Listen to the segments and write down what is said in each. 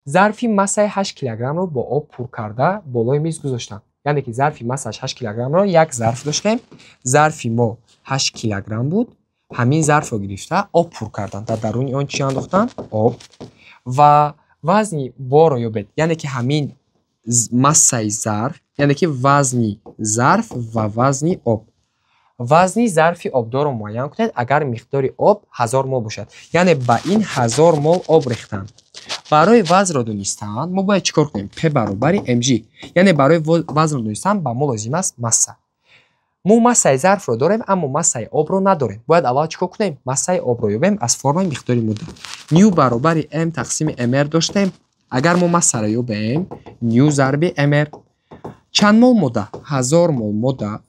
Зарфи массаи 8 килограммро бо об пур карда, болои миз гузоштанд. Яъне ки зарфи массаш 8 килограммро, як зарф доштем, зарфи мо 8 килограмм буд. Ҳамин зарфро гирифта, об пур карданд. Дар даруни он чӣ андохтанд? Об. Ва вазни борро ёбед, яъне ки ҳамин массаи зарф, яъне ки вазни зарф ва вазни об. Вазни зарфи обдорро муайян кунед, агар миқдори об 1000 мол бошад. Яъне ба ин 1000 мол об рехтанд. Барои вазнро донистан мо бояд чӣ кор кунем? П баробари мж. Яъне барои вазнро донистан ба мо лозим аст масса. Мо массаи зарфро дорем, аммо массаи обро надорем. Бояд аввал чӣ кор кунем? Массаи обро ёбем аз формаи миқдори модда. Ню баробари м тақсими мр доштем. Агар мо массаро ёбем, ню зарби мр. Чанд мол модда? 1000 мол модда.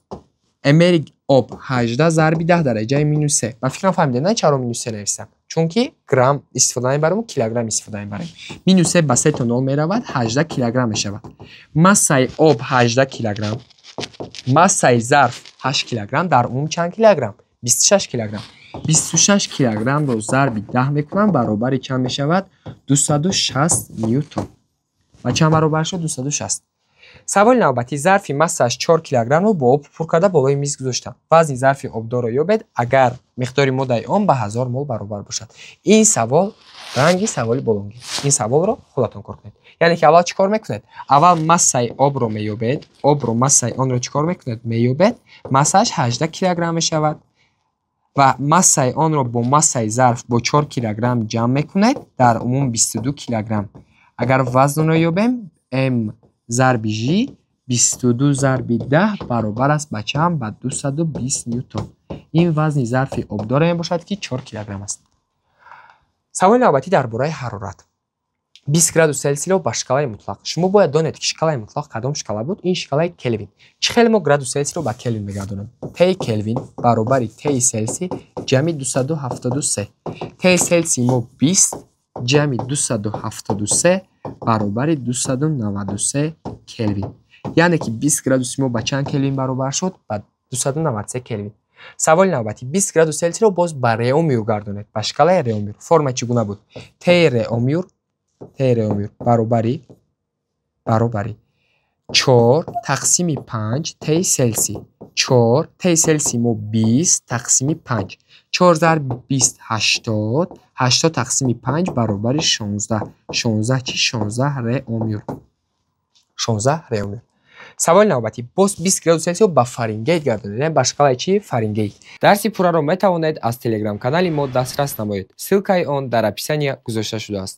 Мри об 18 зарби 10 дараҷаи минус се. Ба фикрам, фаҳмидем, на, чаро минус се нависам? Чунки грамм истифода мебарем, килограмм истифода мебарем. Минус се ба се то нол меравад, 18 килограмм мешавад. Массаи об 18 килограмм, массаи зарф 8 килограмм, дар умум чанд килограмм? 26 килограмм. 26 килограммро зарби 10 мекунам, баробари чанд мешавад? 260 ньютон. Ба чанд баробар шуд? 260. Саволи навбатӣ: зарфи массааш 4 килограммро бо об пур карда, болои миз гузоштанд. Вазни зарфи обдорро ёбед, агар миқдори моддаи он ба 1000 мол баробар бошад. Ин савол ранги саволи болонгӣ. Ин саволро худатон кор кунед. Яъне ки аввал чӣ кор мекунед? Аввал массаи обро меёбед. Обро, массаи онро чӣ кор мекунед? Меёбед. Массааш 18 килограмм мешавад ва массаи онро бо массаи зарф, бо 4 килограмм ҷамъ мекунед, дар умум 22 килограмм. Агар вазнро ёбем, м зарби ж, 22 зарби 10 баробар аст ба чанд? Ба 220 ньютон. Ин вазни зарфи обдоре мебошад, ки 4 килограмм аст. Саволи навбатӣ дар бораи ҳарорат. 20 градус Селсиро ба шкалаи мутлақ. Шумо бояд донед, ки шкалаи мутлақ кадом шкала буд. Ин шкалаи Келвин. Чӣ хеле мо градус Селсиро ба келвин мегардонем? Т келвин баробари Т Селси ҷамъи 273. Т Селси мо 20 ҷамъи 273 баробари 293 келвин. Яъне ки 20 градуси мо ба чанд келвин баробар шуд? Ба 293 келвин. Саволи навбатӣ: 20 градус Селсиро боз ба Реомюр гардонед, ба шкалаи Реомюр. Форма чӣ гуна буд? Т Реомюр, Т Реомюр баробари 4 тақсими 5 Т Селси. 4 Т Селси мо 20 тақсими 5. 4 зарби 20 80, 80 тақсими 5 баробари 16. 16 чӣ? 16 Реомюр. 16 Реомюр. Саволи навбатӣ: боз 20 градус Селсиро ба Фаренгейт гардонед, яъне ба шкалаи чӣ? Фаренгейт. Дарси пурраро метавонед аз телеграм-канали мо дастрас намоед. Ссылкаи он дар описания гузошта шудааст.